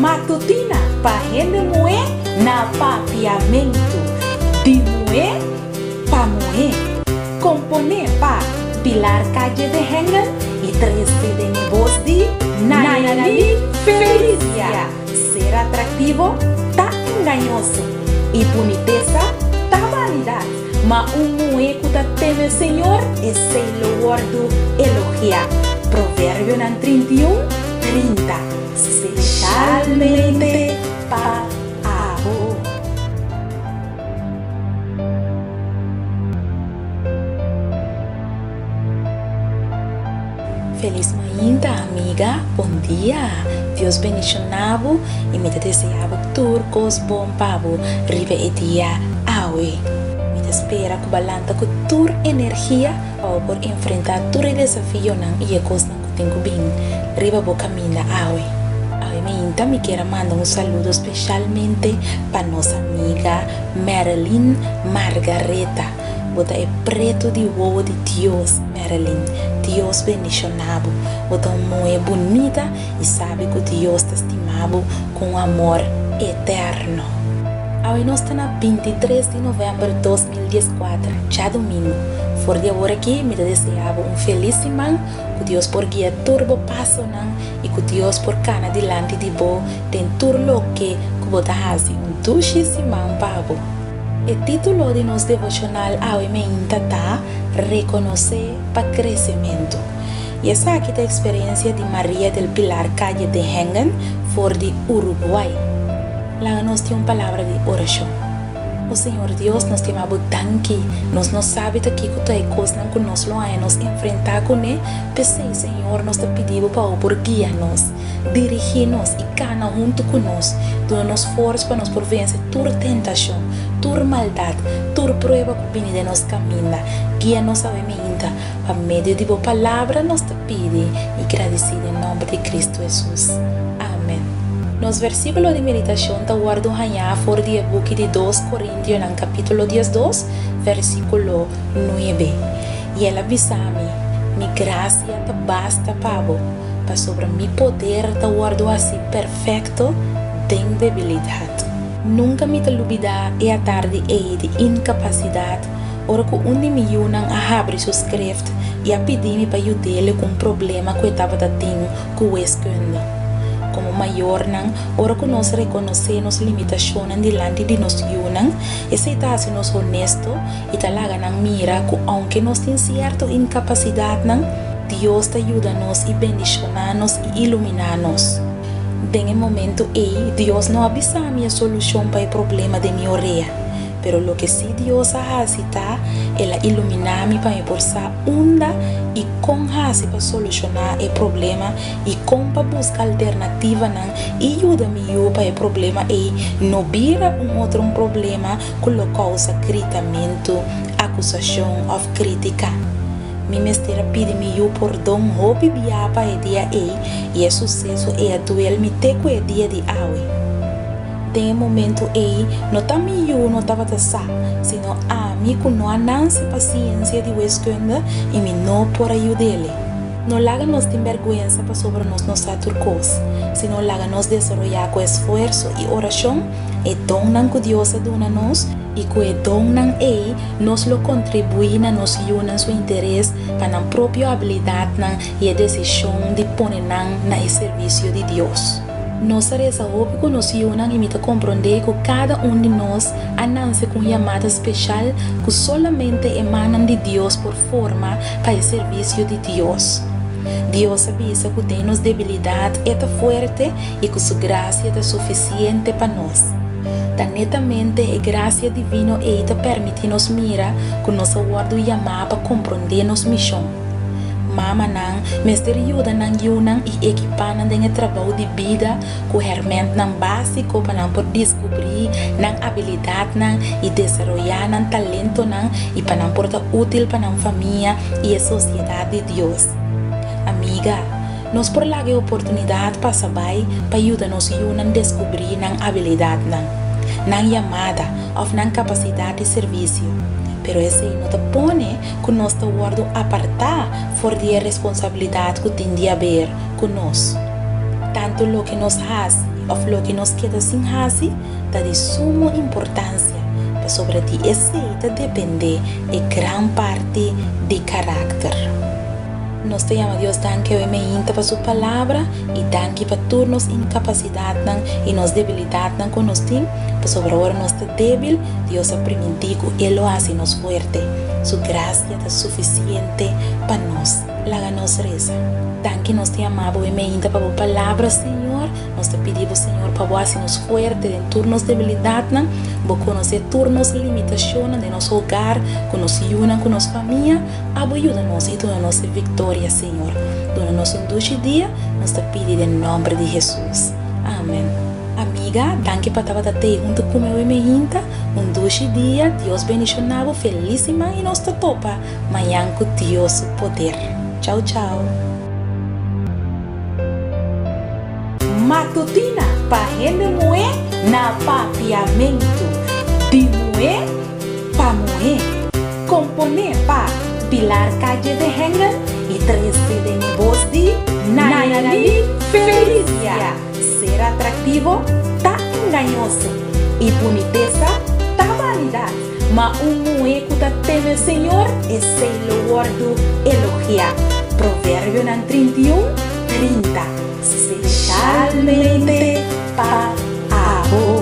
Matutina pa hende muhé na Papiamentu. Di muhé pa muhé. Komponé pa Pilar Calle de Hengel i trese den e bos di Nayali Felicia. Ser atraktivo ta engañoso i bunitesa ta banidat, ma un muhé ku ta teme Señor, esei lo wòrdu elogiá. Proverbionan 31, 30. Speshalmente pa abo. Felis mainta amiga, bon dia. Dios bendiciona bo y mi ta desea bo tur cos bon pa bo riba e dia awe. Mi ta spera cu bo a lanta cu tur energia pa bo por enfrenta tur e desafionan y e cosnan cu tin cu bin riba bo caminda awe. Awe mainta mi kier a manda un saludo specialmente pa nos amiga Marilyn Margareta. Bo ta e preto di wowo di Dios, Marilyn. Dios bendiciona bo. Bo ta un muhe bunita y sabi cu Dios ta stima bo cu un amor eterno. Awe nos ta na 23 di november 2014, djadomingo. For di awor aki mi ta desea bo un feliz siman, cu Dios por guia tur bo pasonan y cu Dios por cana dilanti di bo den tur loke cu bo ta haci. Un dushi siman pa bo. E título di nos devoshonal awe meinta ta Rekonosé pa Kresementu. I esaki ta eksperensia di Maria del Pilar Calle de Hengen for di Uruguay. Laga nos tin un palabra di orashon. O Señor Dios, nos ta yama Bo danki. Nos no sabi ta kiko ta e kosnan ku nos lo haña nos enfrentá kuné. P'esei, Señor, nos ta pidi Bo pa Bo por guia nos. Dirigí nos i kana huntu ku nos. Duna nos forsa pa nos por vense tur tentashon, tur maldat, tur prueba ku bini den nos kaminda. Guia nos awe mainta. Pa medio di bo Palabra nos ta pidi i gradisí den nòmber di Kristu Hesus. Amen. Nos versíkulo di meditashon ta wòrdu hañá for di e buki di Dos Korintionan kapítulo 12, versíkulo nuebe. I el a bisa mi, Mi grasia ta basta pa bo. Pasobra mi poder ta wòrdu hasi perfekto den debilidat. Nunka mi ta lubidá e atardi ei di inkapasidat ora ku un di mi yunan a habri su skrift i a pidi mi pa yud'é ku un problema ku e tabata tin ku wiskunde. Komo mayornan, ora ku nos rekonosé nos limitashonnan dilanti di nos yunan, esei ta hasi nos honesto i ta laga nan mira ku ounke nos tin sierto inkapasidatnan, Dios ta yuda nos i bendishoná nos i iluminá nos. Den e momentu ei, Dios no a bisa mi e solushon pa e problema den mi orea. Pero loke sí Dios a hasi ta, el a iluminá mi pa mi por sa unda i kon hasi pa solushoná e problema i kon pa buska alternativanan i yuda mi yu pa e problema ei no bira un otro un problema ku lo kousa gritamentu, akusashon òf krítika. Mi mester a pidi mi yu pordon hopi bia pa e dia ei i e suseso ei a duel mi te ku e dia di awe. Den e momentu ei no ta mi yu no tabata sa, sino ami ku no a nanse pa siensia di wiskunde i mi no por a yud'ele. No laga nos tin bèrgwensa pasobra nos no sa tur kos, sino laga nos desaroyá ku esfuerso i orashon e donnan ku Dios a duna nos, I ku e donnan ei nos lo kontribuí na nos yunan su interes pa nan propio abilidatnan i e desishon di pone nan na e servisio di Dios. Nos a resa hopi ku nos yunan i mi ta komprondé ku kada un di nos a nanse ku un yamada speshal ku solamente e mannan di Dios por forma pa e servisio di Dios. Dios a bisa ku den nos debilidat e ta fuerte i ku su grasia ta sufisiente pa nos. Ta netamente e grasia divino ei ta permití nos mira ku nos a wòrdu yamá pa komprondé nos mishon. Mamanan mester yuda nan yunan i ekipá nan den e trabou di bida ku hèrmèntnan básiko pa nan por diskubrí nan abilidatnan i desaroyá nan talentonan i pa nan por ta útil pa nan famia i e sosiedat di Dios. Amiga, Nos por laga e oportunidat pasa bai pa yuda nos yunan deskubrí nan abilidatnan, nan yamada òf nan kapasidat di servisio. Pero esei no ta pone ku nos ta wòrdu apartá for di e responsabilidat ku tin di haber ku nos. Tantu loke nos hasi. òf loke nos keda sin hasi ta di sumo importansia, pasobra di esei ta dependé e gran parti di karakter. Nos ta yama Dios danki awe meinta pa su Palabra i danki pa tur nos inkapasidatnan i nos debilidatnan ku nos tin, pasobra ora nos ta débil, Dios a primintí ku E lo hasi nos fuerte. Su grasia ta sufisiente pa nos. Laga nos resa. Danki nos ta yama bo e meinta pa bo Palabra, Señor. Nos ta pidi bo, Señor, pa bo hasi nos fuerte den tur nos debilidatnan. Bo konosé tur nos limitashonnan den nos hogar, ku nos yunan, ku nos famia. Abo yuda nos i duna nos e viktoria, Señor. Duna nos un dushi dia, nos ta pidi den nòmber di Hesus. Amen. Amiga, danki pa tabata tei huntu ku mi awe mehinta. Un dushi dia, Dios bendishoná bo, felis siman i nos ta topa mañan ku Dios su poder. Chau chau. Matutina pa hende muhé na Papiamentu. Di muhé pa muhé. Komponé pa Pilar Calle de Hengel i trese den e bos di Nayali Felicia. Ser atraktivo ta engañoso i bunitesa ta banidat, ma un muhé ku ta teme Señor, esei lo wòrdu elogiá. Proverbionan 31, 30. Speshalmente pa abo.